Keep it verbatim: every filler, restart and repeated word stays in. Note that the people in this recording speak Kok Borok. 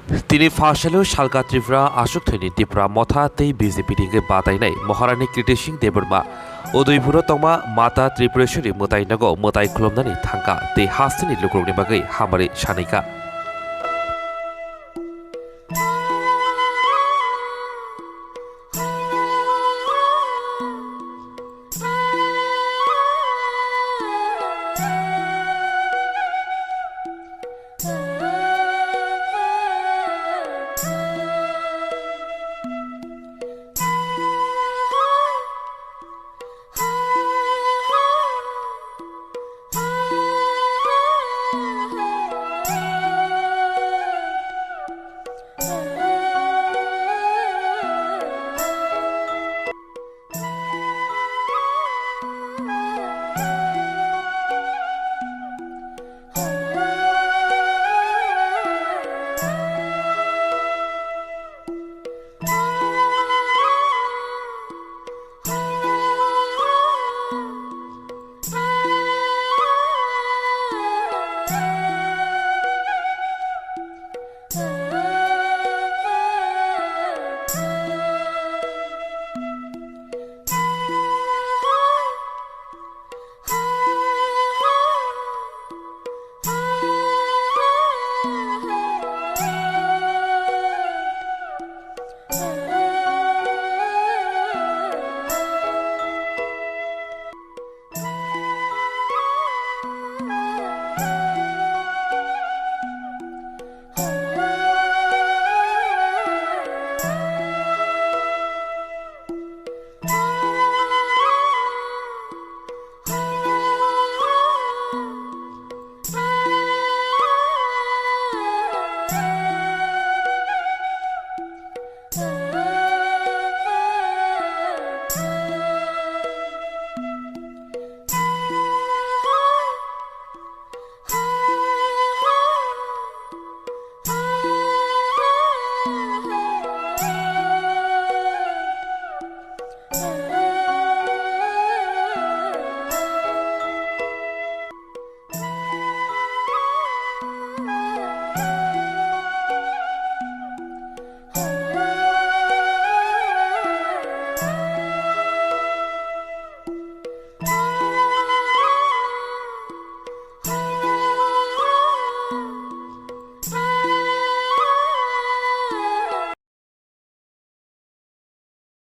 Tini phaisalo salka Tripura aswk thwini Tipra Motha tei B J P ni hwnkhe batainai Maharani Kriti Singh Debbarma Udaipuro tongma Mata Tripureswari mwtai nogo mwtai khulumnani thangkha tei hasteni lukurokni bagwi hamari sanaikha.